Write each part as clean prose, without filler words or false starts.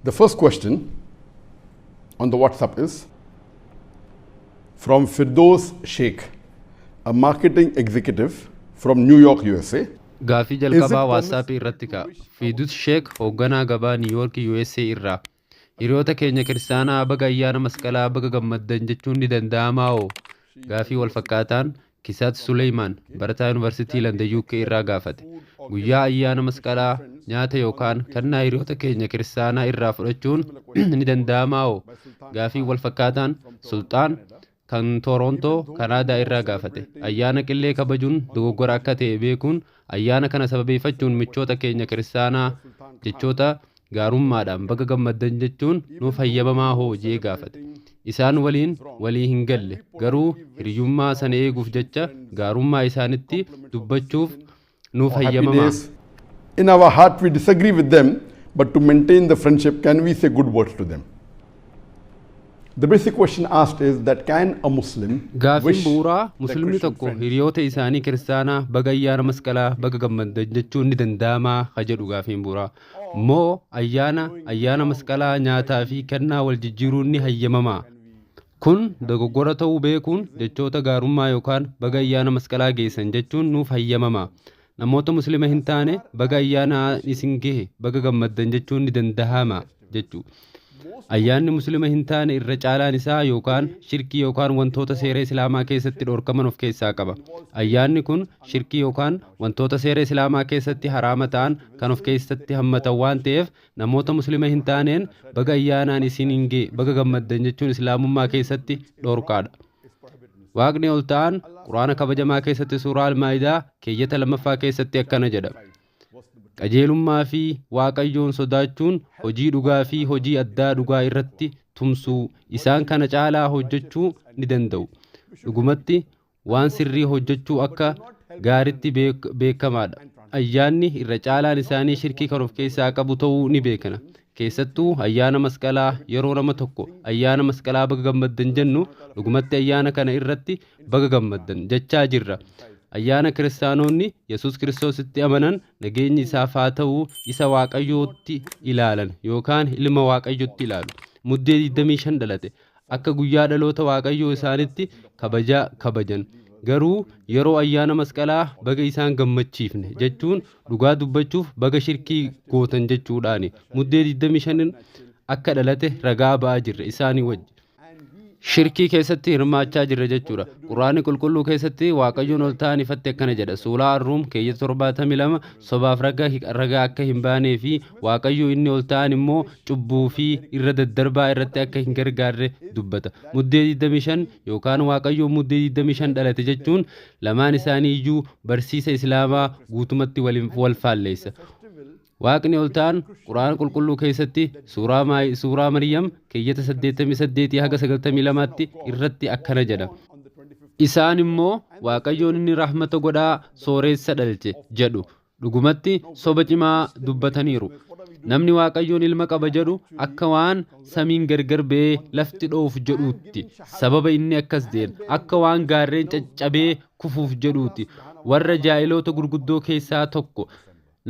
The first question on the WhatsApp is from Firdos Sheikh, a marketing executive from New York, USA. Gaaffii jalqabaa WhatsAppii irratti ka'a. Fiidus Sheek, hoogganaa gabaa Niiwuyoork USA irraa. Hiriyoota keenya kiristaanaa baga ayyaana Masqalaa baga gammaddan jechuun ni danda'amaa hoo? Gaaffii wal fakkaataan Kisaat Suleymaan, barataa Yuunivarsiitii London UK irraa gaafate. Guyyaa ayyaana Masqalaa nyaata yookaan kennaa hiriyoota keenya kiristaanaa irraa fudhachuun ni danda'amaa hoo? Gaaffii wal fakkaataan Sulxaan kan Toorontoo Kanaadaa irraa gaafate. Ayyaana Qillee kabajuun dogoggora akka ta'e beekuun, ayyaana kana sababeeffachuun michoota keenya kiristaanaa jechoota gaarummaadhaan baga gammaddan jechuun nuuf hayyamamaa hoo jee gaafate. Isaan waliin walii hin galle, garuu hiriyyummaa sana eeguuf jecha gaarummaa isaanitti dubbachuuf nuuf Happy hayyamamaa. days. In our heart, we disagree with them, but to maintain the friendship, can we say good words to them? The basic question asked is that can a Muslim Gaaffiin wish bu'uuraa their Muslimni Christian tokko friends hiriyoota isaanii kiristaanaa baga ayyaana Masqalaa baga gammaddan jechuun ni danda'amaa ka jedhu gaaffiin bu'uuraa. Moo ayyaana Masqalaa nyaataa fi kennaa wal jijjiiruun ni hayyamamaa? Kun dogoggora ta'uu beekuun jechoota gaarummaa yookaan baga ayyaana Masqalaa geessan jechuun nuuf hayyamamaa? Namoota Muslima hin taane baga ayyaana isin gahe, baga gammaddan jechuun ni danda'ama jechuudha. Ayyaanni Muslima hin taane irra caalaan isaa yookaan shirkii yookaan wantoota seera Islaamaa keessatti dhorkaman of keessaa qaba. Ayyaanni kun shirkii yookaan wantoota seera Islaamaa keessatti haraama ta'an kan of keessatti hammatan waan ta'eef, namoota Muslima hin taaneen baga ayyaanaan isin hin gahe, baga gammaddan jechuun Islaamummaa keessatti dhorkaadha. Waaqni ol ta'an Quraana kabajamaa keessatti suuraa Almaayidaa keeyyata 2ffaa keessatti akkana jedha. Qajeelummaa fi Waaqayyoon sodaachuun hojii dhugaa fi hojii addaa dhugaa irratti tumsuu, isaan kana caalaa hojjechuu ni danda'u. Dhugumatti waan sirrii hojjechuu akka gaaritti beekamaadha. Ayyaanni irra caalaan isaanii shirkii kan of keessaa qabu ta'uu ni beekna. Keessattuu ayyaana Masqalaa yeroo nama tokko ayyaana Masqalaa baga gammaddan jennu, dhugumatti ayyaana kana irratti baga gammaddan jechaa jirra. Ayyaana kiristaanonni Yesuus Kiristoositti amanan, nageenyi isaaf haa ta'u, isa Waaqayyootti ilaalan yookaan ilma Waaqayyootti ilaalu. Muddee 25 dhalate. Akka guyyaa dhaloota Waaqayyoo isaanitti kabajaa kabajan. Garuu yeroo ayyaana Masqalaa baga isaan gammachiifne jechuun dhugaa dubbachuuf baga shirkii gootan jechuudhaani. Muddee 25 akka dhalate ragaa ba'aa jirra, isaanii wajji shirkii keessatti hirmaachaa jirra jechuudha. Quraanni qulqulluu keessatti Waaqayyoon ol ta'an ifatti akkana jedha. Suuraa Arruum keeyyata 72, sobaaf ragaa akka hin baanee fi Waaqayyo inni ol ta'an immoo cubbuu fi irra daddarbaa irratti akka hin gargaarre dubbata. Muddee 25 yookaan Waaqayyo Muddee 25 dhalate jechuun lamaan isaanii iyyuu barsiisa Islaamaa guutumatti wal faalleessa. Waaqni ol ta'an Quraana qulqulluu keessatti suuraa Maryam keeyyata 88 haga 92tti irratti akkana jedha. Isaan immoo Waaqayyoon inni rahmata godhaa sooreessa dhalche jedhu. Dhugumatti soba cimaa dubbataniiru. Namni Waaqayyoon ilma qaba jedhu akka waan samiin gargar ba'ee lafti dho'uuf jedhuutti. Sababa inni akkas jedheen akka waan gaarreen caccabee kufuuf jedhuuti. Warra jaa'iloota gurguddoo keessaa tokko.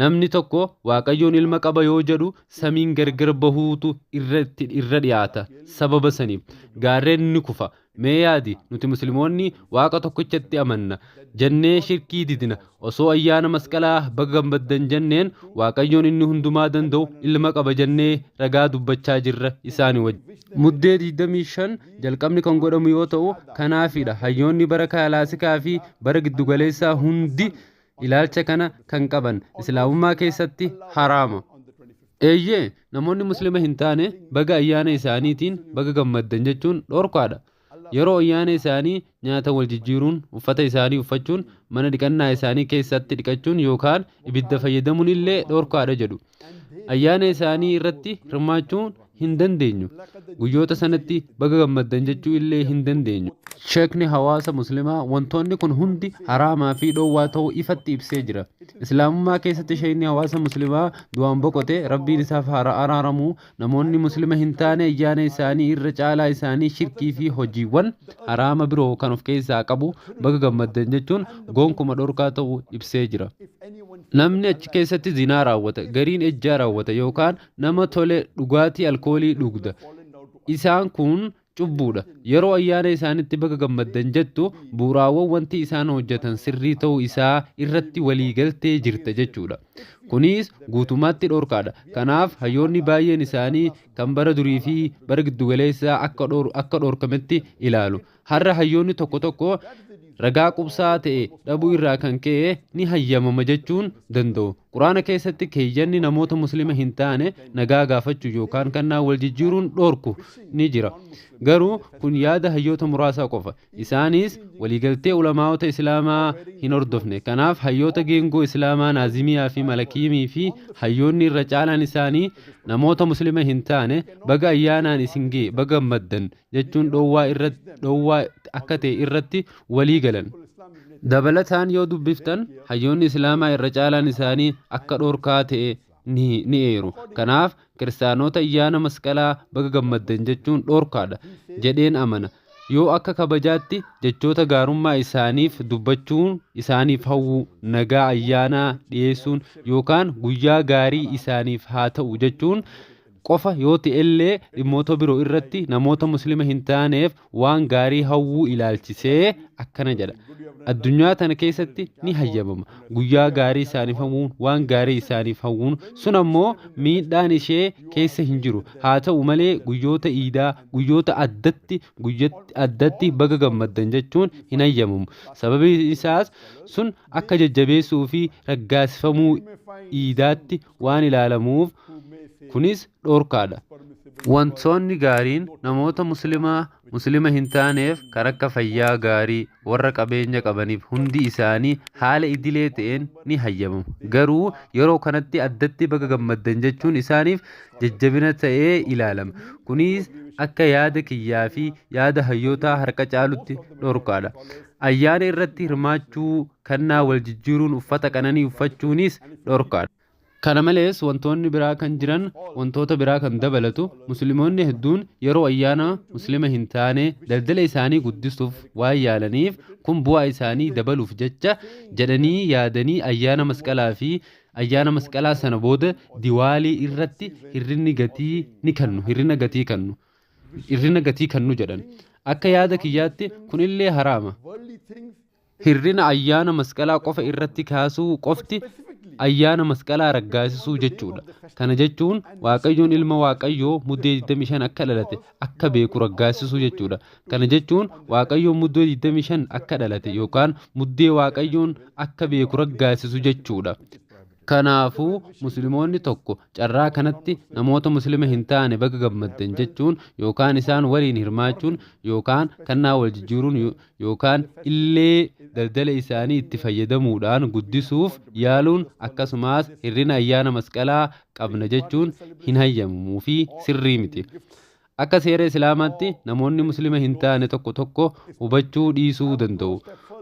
Namni tokko Waaqayyoon ilma qaba yoo jedhu, samiin gargar bahuutu irratti irra dhiyaata. Sababa saniif gaarreen ni kufa. Mee yaadi, nuti Musliimoonni Waaqa tokkichatti amanna jennee shirkii didina. Osoo ayyaana Masqalaa baga gammaddan jenneen, Waaqayyoon inni hundumaa danda'u ilma qaba jennee ragaa dubbachaa jirra isaanii wajji. Muddee 25 jalqabni kan godhamu yoo ta'u, kanaafidha hayyoonni bara kilaasikaa fi bara giddugaleessaa hundi ilaalcha kana kan qaban. Islaamummaa keessatti haraama. Eeyyee, namoonni Muslima hin taane baga ayyaana isaaniitiin baga gammaddan jechuun dhorkaadha. Yeroo ayyaana isaanii nyaata wal jijjiiruun, uffata isaanii uffachuun, mana dhiqannaa isaanii keessatti dhiqachuun yookaan ibidda fayyadamuun illee dhorkaadha jedhu. Ayyaana isaanii irratti hirmaachuun hin dandeenyu. Guyyoota sanatti baga gammaddan jechuu illee hin dandeenyu. Sheekni hawaasa Muslimaa wantoonni kun hundi haraamaa fi dhoowwaa ta'uu ifatti ibsee jira. Islaamummaa keessatti sheekni hawaasa Muslimaa du'aan boqote, Rabbiin isaaf haa araaramu, namoonni Muslima hin taane ayyaana isaanii irra caalaa isaanii shirkii fi hojiiwwan haraama biroo kan of keessaa qabu baga gammaddan jechuun gonkuma dhorkaa ta'uu ibsee jira. Namni achi keessatti zinaa raawwata, gariin ejjaa raawwata yookaan nama tole dhugaatii alkoolii dhugda. Isaan kun cubbuudha. Yeroo ayyaana isaanitti baga gammaddan jettu, bu'uuraawwan wanti isaan hojjetan sirrii ta'uu isaa irratti walii galtee jirta jechuudha. Kunis guutummaatti dhorkaadha. Kanaaf hayyoonni baay'een isaanii kan bara durii fi bara giddugaleessaa akka dhorkametti ilaalu. Har'a hayyoonni tokko tokko ragaa qubsaa ta'e dhabuu irraa kan ka'e ni hayyamama jechuun danda'u. Quraana keessatti keeyyanni namoota Muslima hin taane nagaa gaafachuu yookaan kennaa wal jijjiiruun dhorku ni jira. Garuu kun yaada hayyoota muraasaa qofa. Isaanis waliigaltee ulamaa'ota Islaamaa hin hordofne. Kanaaf hayyoota geengoo Islaamaa Naazimiyaa fi Malakiimii fi hayyoonni irra caalaan isaanii namoota Muslima hin taane baga ayyaanaan isin ga'e, baga gammaddan jechuun dhoowwaa akka ta'e irratti walii galan. Dabalataan yoo dubbiftan, hayyoonni Islaamaa irra caalaan isaanii akka dhorkaa ta'e ni eeru. Kanaaf kiristaanota ayyaana Masqalaa baga gammaddan jechuun dhorkaadha jedheen amana. Yoo akka kabajaatti jechoota gaarummaa isaaniif dubbachuun, isaaniif hawwuu, nagaa ayyaanaa dhiyeessuun yookaan guyyaa gaarii isaaniif haa ta'u jechuun qofa yoo ta'ellee, dhimmoota biroo irratti namoota Muslima hin taaneef waan gaarii hawwuu ilaalchisee akkana jedha. Addunyaa tana keessatti ni hayyamama. Guyyaa gaarii isaaniif hawwuun, waan gaarii isaaniif hawwuun sun ammoo miidhaan ishee keessa hin jiru. Haa ta'u malee, guyyoota iidaa, guyyoota addatti guyyatti addatti baga gammaddan jechuun hin hayyamamu. Sababiin isaas sun akka jajjabeessuu fi raggaasifamuu iidaatti waan ilaalamuuf, kunis dhorkaadha. Wantoonni gaariin namoota Muslima hin taaneef kan akka fayyaa gaarii, warra qabeenya qabaniif, hundi isaanii haala idilee ta'een ni hayyamamu. Garuu yeroo kanatti addatti baga gammaddan jechuun isaaniif jajjabina ta'ee ilaalama. Kunis akka yaada kiyyaa fi yaada hayyootaa harka caalutti dhorkaadha. Ayyaana irratti hirmaachuu, kennaa wal jijjiiruun, uffata qananii uffachuunis dhorkaadha. Kana malees wantoonni biraa kan jiran, wantoota biraa kan dabalatu, Musliimoonni hedduun yeroo ayyaana Muslima hin taane daldala isaanii guddisuuf waan yaalaniif, kun bu'aa isaanii dabaluuf jecha jedhanii yaadanii, ayyaana Masqalaa fi ayyaana Masqalaa sana booda Diwaalii irratti hir'inni gatii ni kennu, hir'ina gatii kennu, hir'ina gatii kennu jedhan. Akka yaada kiyyaatti kunillee haraama. Hir'ina ayyaana Masqalaa qofa irratti kaasuu qofti ayyaana Masqalaa raggaasisuu jechuudha. Kana jechuun Waaqayyoon ilma Waaqayyoo Muddee 25 akka dhalate akka beeku raggaasisuu jechuudha. Kana jechuun Waaqayyoon Muddee 25 akka dhalate yookaan Muddee Waaqayyoon akka beeku raggaasisu jechuudha. Kanaafuu Musliimoonni tokko carraa kanatti namoota Muslima hin taane baga gammaddan jechuun yookaan isaan waliin hirmaachuun yookaan kennaa wal jijjiiruun yookaan illee daldala isaanii itti fayyadamuudhaan guddisuuf yaaluun, akkasumas hir'ina ayyaana Masqalaa qabna jechuun hin hayyamamuu fi sirrii miti. Akka seera Islaamaatti namoonni Muslima hin taane tokko tokko hubachuu dhiisuu danda'u.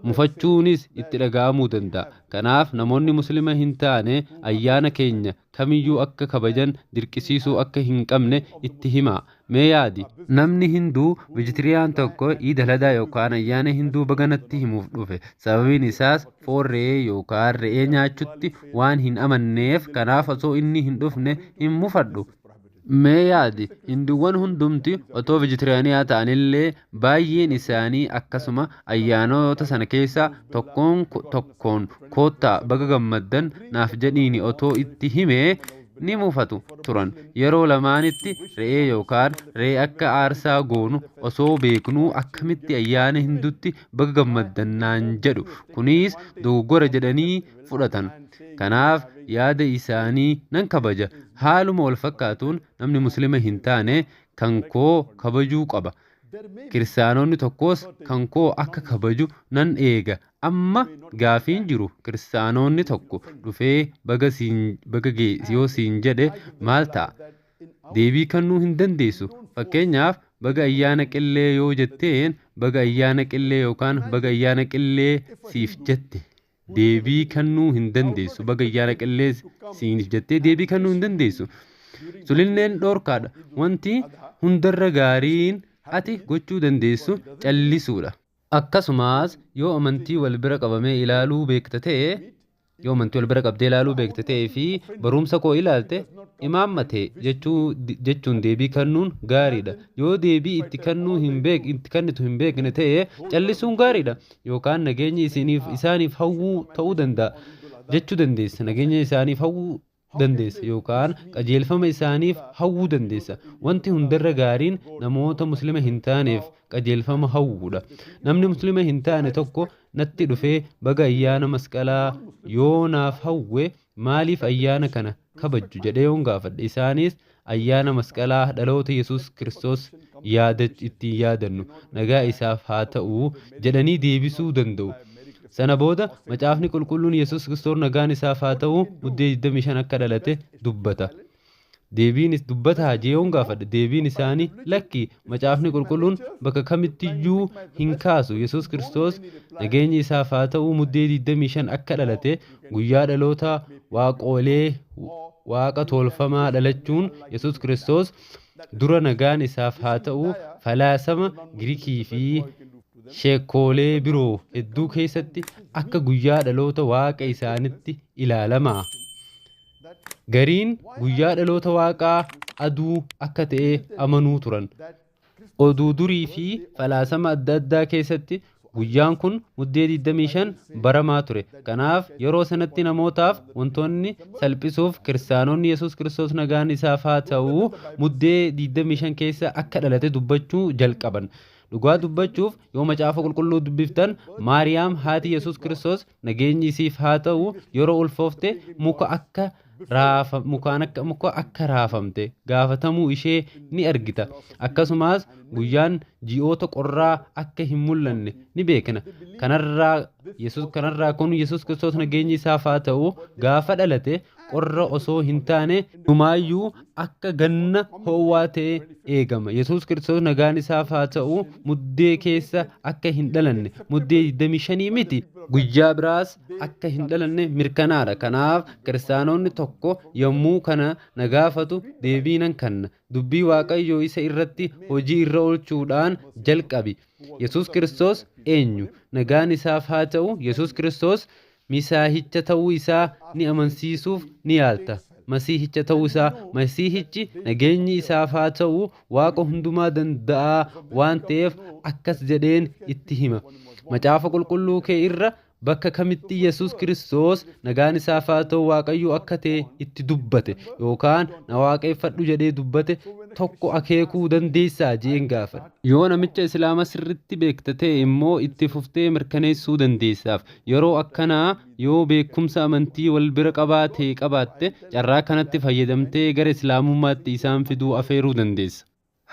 Mufachuunis itti dhaga'amuu danda'a. Kanaaf namoonni Muslima hin taane ayyaana keenya kamiyyuu akka kabajan dirqisiisuu akka hin qabne itti himaa. Mee yaadi. Namni Hinduu vegetarian tokko Iid Aladaa yookaan ayyaana Hinduu baga natti himuuf dhufe. Sababiin isaas foon re'ee yookaan re'ee nyaachutti waan hin amanneef. Kanaaf osoo inni hin dhufne hin mufadhu. Mee yaadi, Hinduuwwan hundumti otoo vegetarianiyaa ta'anillee, baay'een isaanii akkasuma ayyaanota sana keessaa tokkoon tokkoon koottaa baga gammaddan naaf jedhiini otoo itti himee ni mufatu turan. Yeroo lamaanitti re'ee yookaan re'ee akka aarsaa goonu osoo beeknuu akkamitti ayyaana Hinduutti baga gammaddan naan jedhu? Kunis dogoggora jedhanii fudhatan. Kanaaf yaada isaanii nan kabaja. Haaluma wal fakkaatuun namni Muslima hin taane kan koo kabajuu qaba. Kiristaanonni tokkos kan koo akka kabaju nan eega. Amma gaafiin jiru, kiristaanonni tokko dhufee baga siin baga yoo siin jedhe maal ta'a? Deebii kennuu hin dandeessu. Fakkeenyaaf, baga ayyaana Qillee yoo jetteen, baga ayyaana Qillee yookaan baga ayyaana Qillee siif jette deebii kennuu hin dandeessu. Baga ayyaana Qillee siif jettee deebii kennuu hin dandeessu. Sulilleen dhorkaadha. Wanti hundarra gaariin ati gochuu dandeessu callisuudha. Akkasumas yoo amantii wal bira qabamee ilaaluu beekta ta'e Yoo amantii wal bira qabdee ilaaluu beekte ta'ee fi barumsa koo ilaalte, imaammate jechuun deebii kennuun gaariidha. Yoo deebii itti kennitu hin beekne ta'e, callisuun gaariidha. Yookaan nageenya isaaniif hawwuu ta'uu danda'a jechuu dandeessa. Nageenya isaaniif hawwuu dandeessa yookaan qajeelfama isaaniif hawwuu dandeessa. Wanti hundarra gaariin namoota Muslima hin taaneef qajeelfama hawwuudha. Namni Muslima hin taane tokko natti dhufee baga ayyaana Masqalaa yoo naaf hawwe, maaliif ayyaana kana kabajju jedhee yoon gaafadhe, isaanis ayyaana Masqalaa dhaloota Yesuus Kiristoos yaada ittiin yaadannu, nagaa isaaf haa ta'u, jedhanii deebisuu danda'u. Sana booda Macaafni Qulqulluun Yesuus Kiristoos, nagaan isaaf haa ta'u, Muddee 25 akka dhalate dubbata. Deebiin dubbataa jee yoon gaafadhe, deebiin isaanii lakki, Macaafni Qulqulluun bakka kamittiyyuu hin kaasu Yesuus Kiristoos, nageenyi isaaf haa ta'u, Muddee 25 akka dhalate. Guyyaa dhaloota waaqolee waaqa tolfamaa dhalachuun Yesuus Kiristoos dura, nagaan isaaf haa ta'u, falaasama Giriikii fi sheekoolee biroo hedduu keessatti akka guyyaa dhaloota waaqa isaanitti ilaalama. Gariin guyyaa dhaloota waaqaa aduu akka ta'e amanuu turan. Oduu durii fi falaasama adda addaa keessatti guyyaan kun Muddee 25 baramaa ture. Kanaaf yeroo sanatti namootaaf wantoonni salphisuuf Kiristaanonni Yesuus Kiristoos, nagaan isaaf haa ta'u, Muddee 25 keessa akka dhalate dubbachuu jalqaban. Dhugaa dubbachuuf, yoo Macaafa Qulqulluu dubbiftan, Maariyaam haati Yesuus Kiristoos, nageenyi isiif haa ta'u, yeroo ulfoofte muka akka raafa mukaan akka muka akka raafamte gaafatamuu ishee ni argita. Akkasumas guyyaan ji'oota qorraa akka hin mul'anne ni beekna. Kanarraa kun Yesuus Kiristoos, nageenyi isaaf haa ta'u, gaafa dhalate qorra osoo hin taane dhumaayyuu akka ganna ho'waa ta'e eegama. Yesuus Kiristoos, nagaan isaaf haa ta'u, Muddee keessa akka hin dhalanne, Muddee 25 miti, guyyaa biraas akka hin dhalanne mirkanaadha. Kanaaf Kiristaanonni tokko yommuu kana na gaafatu deebii nan kenna. Dubbii Waaqayyoo isa irratti hojii irra oolchuudhaan jalqabi. Yesuus Kiristoos eenyu? Nagaan isaaf haa ta'u, Yesuus Kiristoos Misaahicha ta'uu isaa ni amansiisuuf ni yaalta. Masiihicha ta'uu isaa, Masiihichi, nageenyi isaaf haa ta'u, Waaqa hundumaa danda'aa waan ta'eef akkas jedheen itti hima. Macaafa Qulqulluu kee irra bakka kamitti Yesuus Kiristoos, nagaan isaaf haa ta'u, Waaqayyo akka ta'e itti dubbate yookaan na waaqeffadhu jedhee dubbate tokko akeekuu dandeessaa jeen gaafadhe. Yoo namicha Islaama sirritti beekta ta'e immoo itti fuftee mirkaneessuu dandeessaaf. Yeroo akkanaa yoo beekumsa amantii wal bira qabaate qabaatte, carraa kanatti fayyadamtee gara Islaamummaatti isaan fiduu afeeruu dandeessa.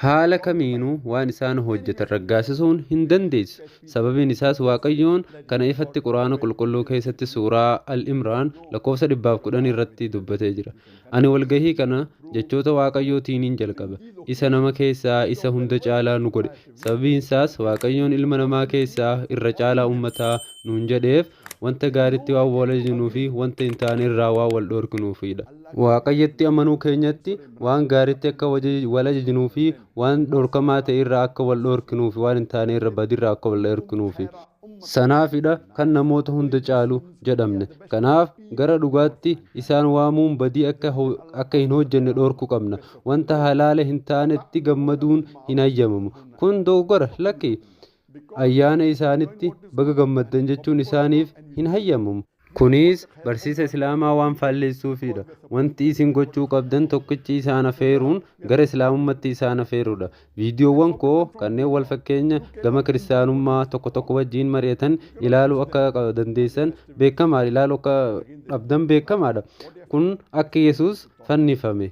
Haala kamiinuu waan isaan hojjetan raggaasisuun hin dandeessu. Sababiin isaas Waaqayyoon kana ifatti Quraana Qulqulluu keessatti suuraa Al-Imraan lakkoofsa 110 irratti dubbatee jira. Ani walgahii kana jechoota Waaqayyootiiniin jalqaba. Isa nama keessaa isa hunda caalaa nu godhe. Sababiin isaas Waaqayyoon ilma namaa keessaa irra caalaa uummataa nuun jedheef wanta gaariitti waan wal ajajnuu fi wanta hin taane irraa waan wal dhorkinuufidha. Waaqayyotti amanuu keenyatti waan gaariitti akka wal ajajnuu fi waan dhorkamaa ta'e irraa akka wal dhorkinuufi, waan hin taane irra badirraa akka wal dhorkinuufi. Sanaafidha kan namoota hunda caalu jedhamne. Kanaaf gara dhugaatti isaan waamuun badii akka hin hojjenne dhorkuu qabna. Wanta halaala hin taanetti gammaduun hin hayyamamu. Kun dogoggora, lakki. Ayyaana isaanitti baga gammaddan jechuun isaaniif hin hayyamamu. Kunis barsiisa Islaamaa waan faalleessuufidha. Wanti isin gochuu qabdan tokkichi isaan afeeruun gara Islaamummaatti isaan afeeruudha. Viidiyoowwan koo kanneen wal fakkeenya gama Kiristaanummaa tokko tokko wajjin mari'atan ilaaluu akka dandeessan beekamaadha. Ilaaluu akka dhabdan beekamaadha. Kun akka Yesuus fannifame,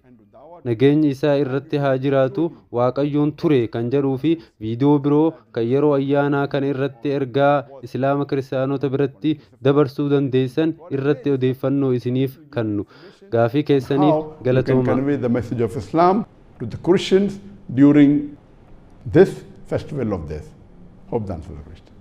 nageenyi isaa irratti haa jiraatu, Waaqayyoon ture kan jedhuu fi viidiyoo biroo kan yeroo ayyaanaa kana irratti ergaa Islaama Kiristaanota biratti dabarsuu dandeessan irratti odeeffannoo isiniif kennu. Gaafii keessaniif How you can galatooma. convey the message of Islam to the Christians during this festival of death. Hope that answers the question.